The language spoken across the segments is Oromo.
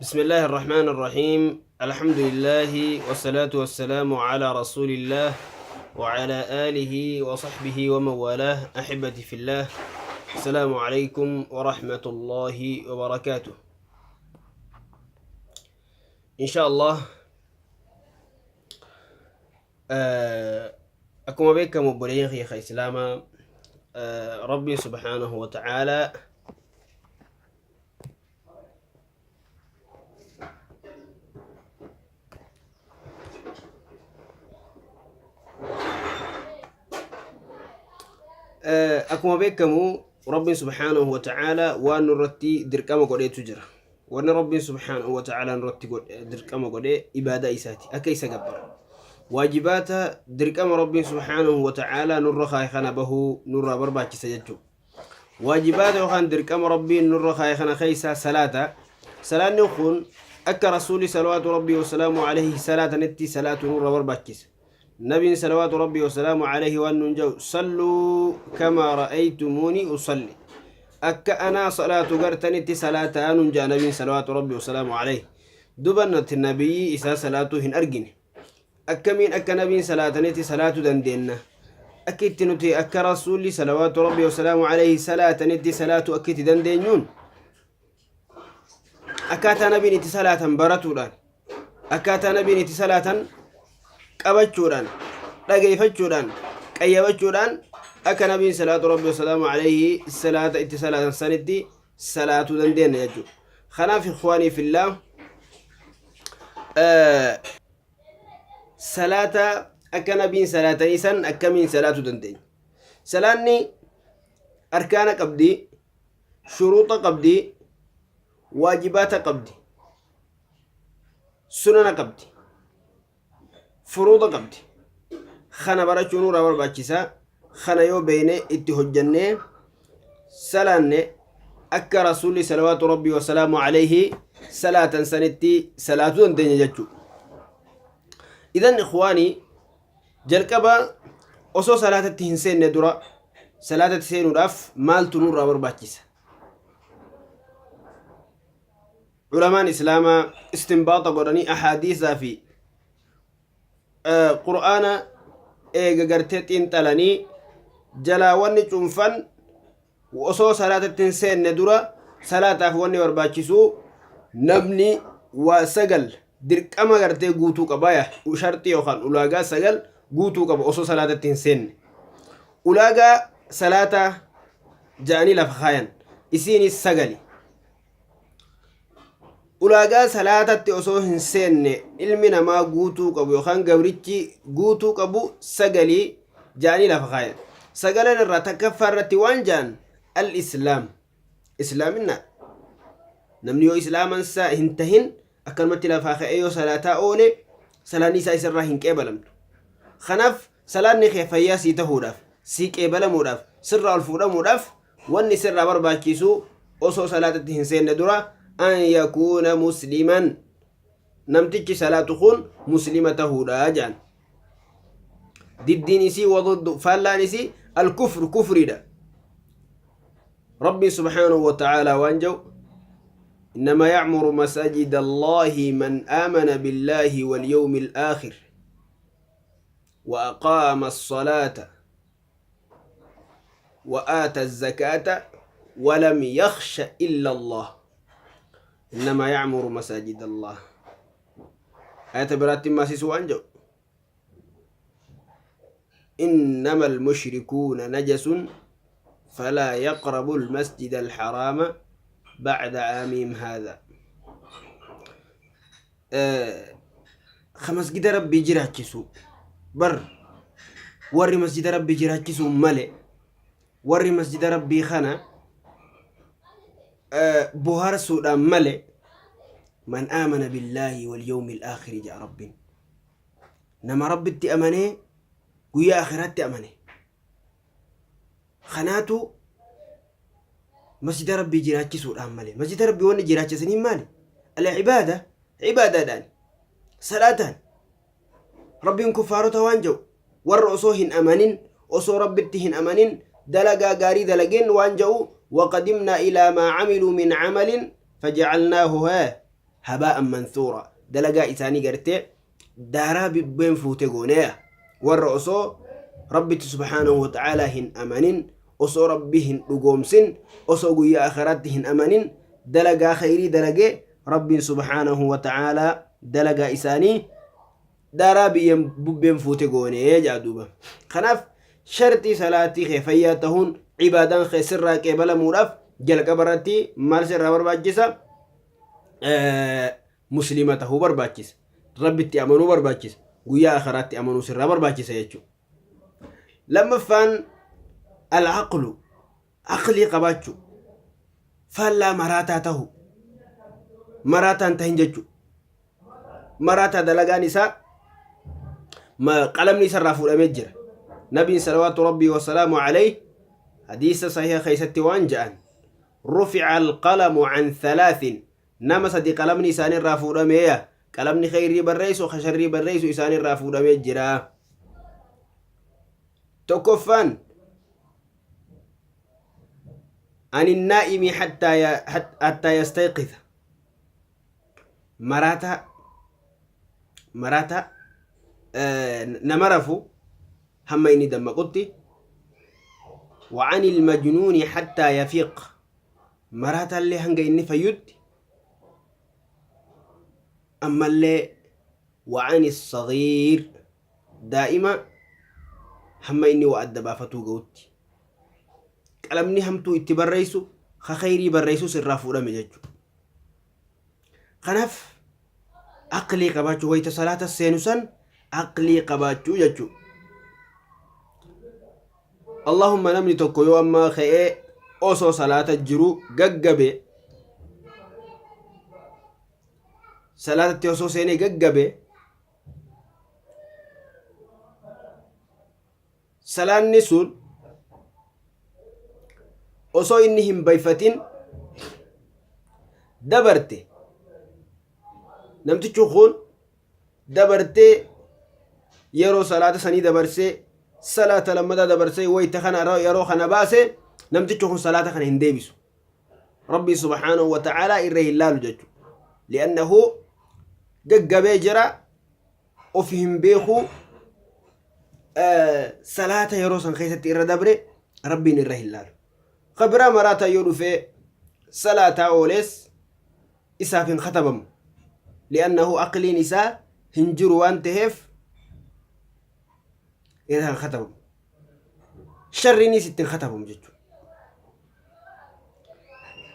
بسم الله الرحمن الرحيم الحمد لله والصلاة والسلام على رسول الله وعلى آله وصحبه ومن والاه أحبتي في الله السلام عليكم ورحمة الله وبركاته إن شاء الله Akkuma beekamu obboleeyyan kiyya ka islaamaa Rabbiin subhaanahu wa ta'aalaa akkuma beekamu Rabbiin subhaanahu wa ta'aalaa waan nurratti dirqama godheetu jira. Wanni Rabbiin subhaanahu wa ta'aalaa nurratti dirqama godhe ibaadaa isaati akka isa gabbaru. Waajibaata dirqama Rabbiin subhaanahu wa ta'aalaa nurra kaaye kana bahuu nurraa barbaachisa jechuudha. Waajibaata yookaan dirqama Rabbiin nurra kaaye kana keessaa salaata. Salaanni kun akka Rasuulli salawaatu Rabbii wasalaamu alayhi salaatanitti salaatu nurra barbaachisa. Nabiin salawaatu Rabbii wasalaamu alayhi waan nuun jedhu salluu kamaa ra'aytumuuni usalli. Akka anaa salaatu gartanitti salaataa nuun jedha nabiin salawaatu Rabbii wasalaamu alayhi. Duba nuti nabiyyi isaa salaatuu hin argine. Akkamiin akka nabiin salaatanitti salaatu dandeenna? Akka itti nuti akka rasuulli salawaatu Rabbii wasalaamu alayhi salaatanitti salaatu akka itti dandeenyuun akkaataa nabiin itti salaatan baratuudhaan akkaataa nabiin itti salaatan qabachuudhaan dhageeffachuudhaan qayyabachuudhaan akka nabiin salaatu rabbi wasalaamu alayhi salaata itti salaatan sanitti salaatuu dandeenya jechuudha. Kanaaf ikhwaanii fillah salaata akka nabiin salaatanii san akkamiin salaatuu dandeenya. Salaanni arkaana qabdi, shuruuxa qabdi, waajibaata qabdi, sunana qabdi, furuuda qabdi. Kana barachuu nurraa barbaachisa. Kana yoo beeyne itti hojjannee salaanne akka rasuulli salawaatu rabbii wasalaamu alayhi salaatan sanitti salaatuu dandeenya jechuudha. Idan ikhwaanii jalqaba osoo salaatatti hin seenne dura salaatatti seenuudhaaf maaltu nurraa barbaachisa? Ulamaan islaamaa istinbaaxa godhanii ahaadiisaa fi qur'aana eega gartee xiinxalanii jalaa wanni cuunfan osoo salaatatti hin seenne dura salaataaf wanni barbaachisu namni waa sagal dirqama gartee guutuu qaba ya sharxii yookaan ulaagaa sagal guutuu qaba osoo salaatatti hin seenne ulaagaa salaataa ja'anii lafa kaayan isiinis sagali Ulaagaa salaatatti osoo hin seenne ilmi namaa guutuu qabu yookaan gabrichi guutuu qabu sagalii ja'anii lafa kaayan. Sagalan irraa takkaffaa irratti waan ja'an al-islaam. Islaaminaa. Namni yoo islaaman isaa hin tahin akkanumatti lafaa ka'ee yoo salaataa oole salaanni isaa isarraa hin qeebalamtu. Kanaaf salaanni kee fayyaa sii tahuudhaaf, sii qeebalamuudhaaf, sirraa ol fuudhamuudhaaf Wanni sirraa barbaachisu osoo salaatatti hin seenne dura an yakuuna musliman namtichi salaatu kun muslima tahuudha jedhan. Diddiin isii waduddu faallaan isii alkufru kufriidha. Rabbiin subhaanahu wa ta'aalaa waan jedhu إنما يعمر مساجد الله من آمن بالله واليوم الآخر وأقام الصلاة وآتى الزكاة ولم يخش إلا الله إنما يعمر مساجد الله آية برات ما سيسو أنجو إنما المشركون نجس فلا يقربوا المسجد الحرام بعد عامهم هذا ka masgida rabbii jiraachisu bar warri masjida rabbii jiraachisuu male warri masjida rabbii kana bohaarsuudhaan male man aamana billaahi wal yawmil aakhiri jedha rabbiin nama rabbitti amanee guyyaa akhiraatti amane Kanaatu masjida Rabbii jiraachisuudhaan malee. Masjida Rabbii wanni jiraachisaniin maali? Al-ibaada ibaadaadhaan salaataan. Rabbiin kuffaarota waan jedhu warra osoo hin amanin osoo Rabbitti hin amanin dalagaa gaarii dalageen waan jedhu waqadimnaa ilaa maa camiluu min camalin Fajacalnaahu habaa'an mansuura. Dalagaa isaanii gartee daaraa bibbeen fuute gooneya. Warra osoo Rabbitti subhaanahu wa ta'aalaa hin amanin, osoo Rabbi hin dhugoomsin, osoo guyyaa akhiraatti hin amanin dalagaa khayrii dalage, Rabbiin subhaanahu wa ta'aalaa dalagaa isaanii daaraa biyyeen bubbeen fuute goonee jedha duuba. Kanaaf sharxii salaatii kee fayyaa tahuun, ibaadaan kee sirraa qeebalamuudhaaf, jalqaba irratti maal sirraa barbaachisa? Muslima tahuu barbaachisa. Rabbitti amanuu barbaachisa. Guyyaa akhiraatti amanuu sirraa barbaachisa jechuudha. Lammaffaan al-aqlu, aqlii qabaachuu, faallaa maraataa tahu, maraataan tahin jechuudha. Maraataa dalagaan isaa qalamni isarraa fuudhamee jira. Nabiin salawaatu rabbii wasalaamu alayhi hadiisa sahiha keessatti waan ja'an: rufi'a alqalamu an thalaatin, nama sadi qalamni isaanirraa fuudhameeya. Qalamni kheyrii barreessu ka sharrii barreessu isaanirraa fuudhamee jira. Tokkoffaan ani naa'imi hattaa yastayqiza, maraataa, maraataa nama rafu hamma inni dammaqutti. وعن المجنون حتى يفيق, maraataallee hanga inni fayyutti. Ammallee وعن الصغير, daa'ima hamma inni waa adda baafatuu ga'utti qalamni hamtuu itti barreessu ka khayrii barreessus irraa fuudhame jechuudha. Kanaaf aqlii qabaachuu, wayita salaata seenu san aqlii qabaachuu jechuudha. Allahumma, namni tokko yoo ammaa ka'ee osoo salaata jiru gaggabe, salaatatti osoo seenee gaggabe, salaanni sun osoo inni hin bayfatin dabarte, namtichi kun dabartee yeroo salaata sanii dabarsee, salaata lammataa dabarsee, wayta kana yeroo kana baase, namtichi kun salaata kana hin deebisu. Rabbi subhaanahu wa ta'aalaa irra hin laalu jechu, li'annahu gaggabee jira, of hin beeku. Salaata yeroo san keessatti irra dabre Rabbiin irra hin laalu. Ka biraa maraataa yoo dhufee salaataa oolees isaaf hin katabamu, li'annahu aqliin isaa hin jiru waan ta'eef irra hin katabamu, sharriinis itti hin katabamu jechuudha.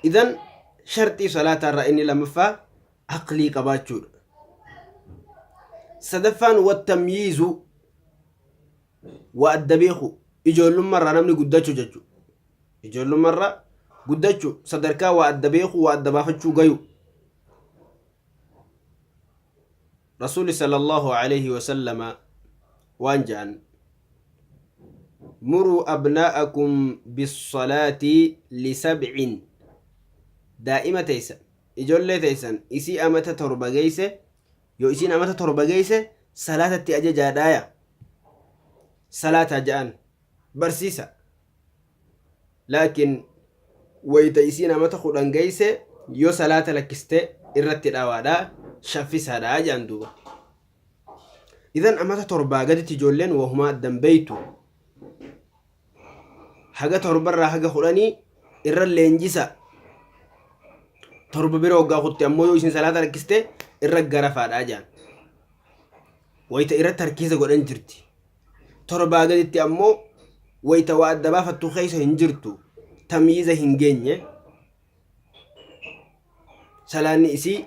Idan sharxii salaataa irraa inni lammaffaa aqlii qabaachuudha. Sadaffaan wattamyiizu, waa adda beeku, ijoollummarraa namni guddachuu jechuudha. Ijoollummarraa guddachuu, sadarkaa waa adda beeku, waa adda baafachuu gayu. Rasuulli sallallahu alayhi wasallama waan jedhan: muruu abnaa'akum bissalaati lisab'in. Daa'ima teeysan, ijoollee teeysan isii amata 7 geeyse, yoo isiin amata 7 geeyse salaatatti ajajaadhaaya, salaataa ja'an barsiisa. Laakiin wayta isiin amata 10 geeyse yoo salaata lakkiste irratti dhawaadha, shaffisaadha ja'an duuba. Idan amata 7 gaditti ijoolleen wahumaa addan beeytu. Haga 7rraa haga 10 irra leenjisa. 7 bira waggaa kutte ammoo yoo isin salaata lakkiste irra garafaadha ja'an. Wayta irratti harkiisa godhan jirti. 7 gaditti ammoo wayta waa adda baafattu keessa hin jirtu, tamyiiza hin geenye, salaanni isii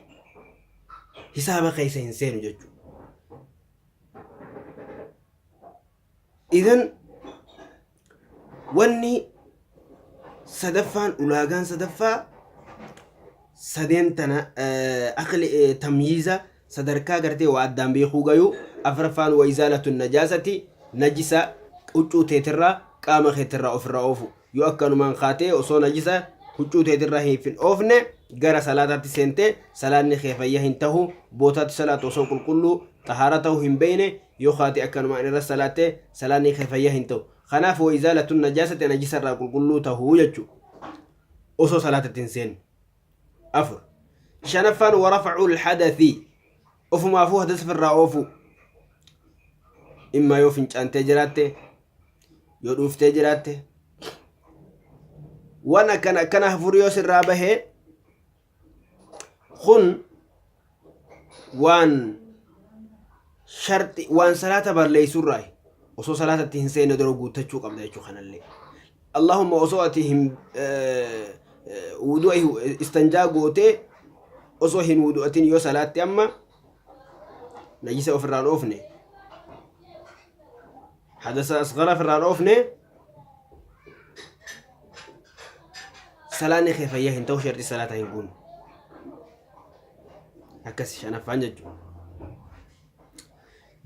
hisaaba keessa hin seenu jechuudha. Idan wanni sadaffaan, ulaagaan sadaffaa sadeen tana, aqli, tamyiiza, sadarkaa gartee waa addaan beekuu gayuu. Afraffaan wa izaalatu najaasati, najisa huccuu teetirraa, qaama keetirraa ofirraa oofu. Yoo akkanumaan kaatee osoo najisa huccuu teetirraa hin oofne gara salaataatti seente, salaanni kee fayya hin tahu. Bootaatti salaatu osoo qulqulluu xahaara ta'uu hin beeyne yoo kaate akkanumaan irra salaatte, salaanni kee fayya hin ta'u. Kanaaf wa izaalatu najaasati, najisa irraa qulqulluu tahuu jechuu osoo salaatatti hin seenne. Afur. Shanaffaan warafacuu lhadathi, ofumaafuu hadasa firraa oofu. Imma yoo fincaantee jiraatte, yoo dhuuftee jiraatte, waan akkana akkana hafuuri yoo sirraa bahee, kun waan sharxi waan salaata balleessurraa osoo salaatatti hin seenne dura guuttachuu qabda jechuu. Kanallee Allahumma osoo ati hin wudu'a istanjaa gootee osoo hin wudu'atin yoo salaatte, amma najisa ofirraan oofne, hadasa asgara ofirraan oofne, salaanni kee fayyaa hin ta'u, sharxii salaata hin guunne. Akkas shanaffaan jechuudha.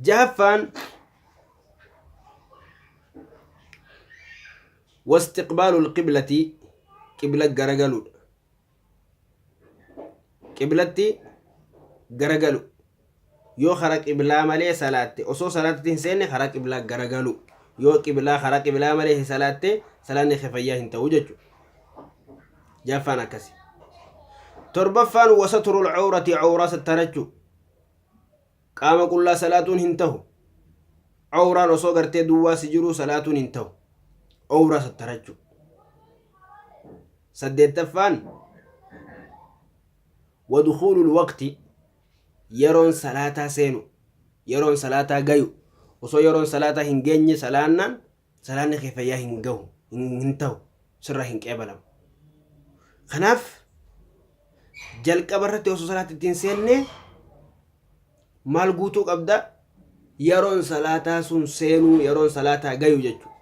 Jahaffaan واستقبال القبلة, qibla garagaluudha. Qiblatti garagalu. Yoo kara qiblaa malee salaatte, osoo salaatatti hin seenne karaa qiblaa garagalu, yoo qiblaa karaa qiblaa malee hin salaatte, salaanni kee fayyaa hin ta'u jechuudha. Jahaffaan akkasi. Torbaffaan وستر العورة, cawraa sattarachuu. Qaama qullaa salaatuun hin ta'u. Cawraan osoo gartee duwwaa si jiruu salaatuun hin ta'u. Cawraa sattarachuu. Saddeettaffaan ودخول الوقت, yeroon salaataa seenu, yeroon salaataa gayu. Osoo yeroon salaataa hin geenye salaannaan salaanni kee fayyaa hin gahu, hin ta'u, sirra hin qeebalamu. Kanaaf jalqaba irratti osoo salaata ittiin seenne maal guutuu qabda? Yeroon salaataa sun seenuu, yeroon salaataa gayu jechuudha.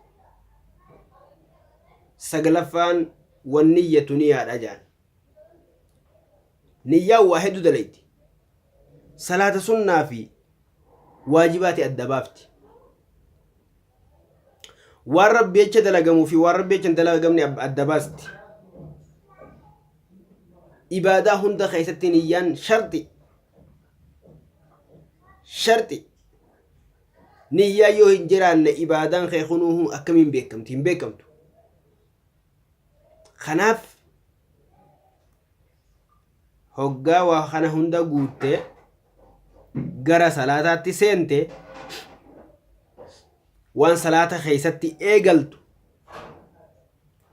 Saglaffaan والنية, niyyaadha jaan. Niyyaan waa hedduu dalayti. Salaata sunnaa fi waajibaati adda baafti. Waan Rabbi jecha dalagamuu fi waan Rabbi jecha hin dalagamne adda baasti. Ibaadaa hunda keessatti niyyaan sharxi. Sharxi. Niyyaa yoo hin jiraanne ibaadaan kee kunuu akkamiin beekamti? Hin beekamtu. Kanaaf hoggaa waa kana hunda guutte gara salaataatti seente, waan salaata keessatti eegaltu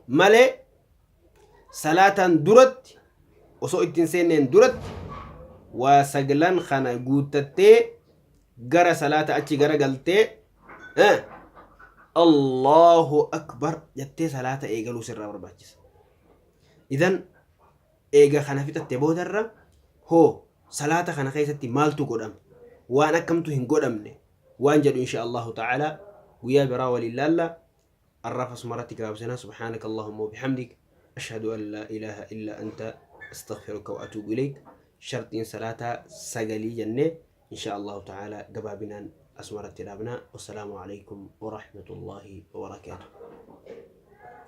malee, salaataan duratti osoo ittiin seenneen duratti waa saglan kana guuttattee gara salaata achi gara galtee الله أكبر jettee salaata eegaluu sirraa barbaachisa. إذن eega kana fixatte boodarra hoo salaata kana keessatti maaltu godhame, waan akkamtu hin godhamne waan jedhu إن شاء الله تعالى guyyaa biraa waliin laalla. Arraaf asumarratti gabaabsina. سبحانك اللهم وبحمدك، أشهد أن لا إله إلا أنت، أستغفرك وأتوب إليك. Sharxiin salaataa sagalii jennee إن شاء الله تعالى gabaabinaan asumarratti dhaabna. والسلام عليكم ورحمة الله وبركاته.